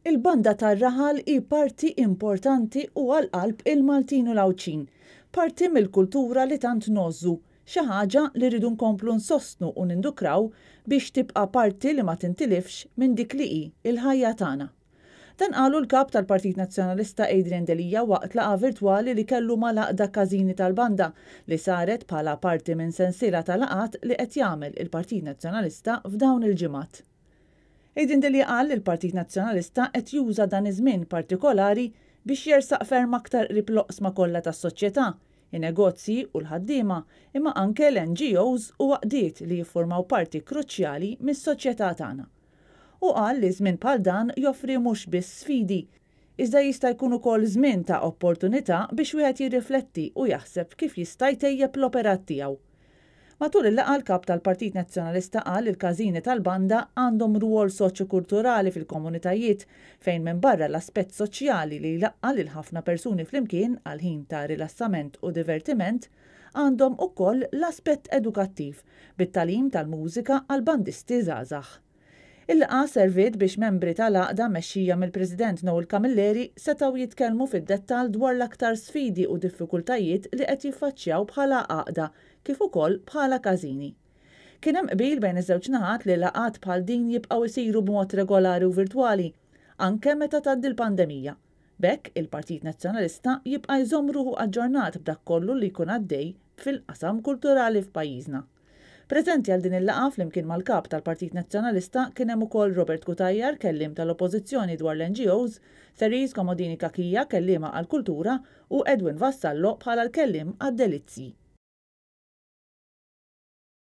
Il-banda tar-raħal hi parti importanti u għal qalb il-Maltin u l-Għawdxin. Parti mill-kultura li tant ngħożżu, xi ħaġa li rridu nkomplu nsostnu u nindukraw biex tibqa' parti li ma tintilifx minn dik li hi l-ħajja tagħna. Dan qalu l-Kap tal-Partit Nazzjonalista Adrian Delia waqt laqgħa virtwali li kellu mal-Għaqda Każini tal-Banda li saret bħala parti minn sensiela ta' laqgħat li qed jagħmel il-Partit Nazzjonalista f'dawn il-ġimgħat. Adrian Delia qal li l-Partit Nazzjonalista qed juża dan iż-żmien partikolari biex jersaq ferm aktar qrib l-oqsma kollha tas-soċjetà, in-negozji u l-ħaddiema, imma anke l-NGOs u għaqdiet li jiffurmaw parti kruċjali mis-soċjetà tagħna. Hu qal li żmien bħal dan joffri mhux biss sfidi, iżda jista' jkun ukoll żmien ta' opportunità biex wieħed jirrifletti u jaħseb kif jista' jtejjeb l-operat tiegħu. Matul il-laqgħa l-Kap tal-Partit Nazzjonalista qal li l-każini tal-banda għandhom rwol soċjokulturali fil-komunitajiet fejn minbarra l-aspett soċjali li jlaqqa' lil ħafna persuni flimkien għal ħin ta' rilassament u divertiment, għandhom ukoll l-aspett edukattiv bit-tagħlim tal-mużika għall-bandisti żgħażagħ. Il-laqgħa serviet biex membri tal-għaqda mmexxija mill-President Noel Camilleri setgħu jitkellmu fid-dettall dwar l-aktar sfidi u diffikultajiet li qed jiffaċċjaw bħala għaqda kif ukoll bħala każini. Kien hemm qbil bejn iż-żewġ naħat li laqgħat bħal din jibqgħu jsiru b'mod regolari u virtwali, anke meta tgħaddi l-pandemija. B'hekk, il-Partit Nazzjonalista jibqa' jżomm ruħu aġġornat b'dak kollu li jkun għaddej fil-qasam kulturali f'pajjiżna. Preżenti għal din il-laqgħa flimkien mal-Kap tal-Partit Nazzjonalista kien hemm ukoll Robert Cutajar, kelliem tal-Oppożizzjoni dwar l-NGOs, Therese Comodini Cachia, kelliema għall-Kultura u Edwin Vassallo bħala l-kelliem għad-Delizzji.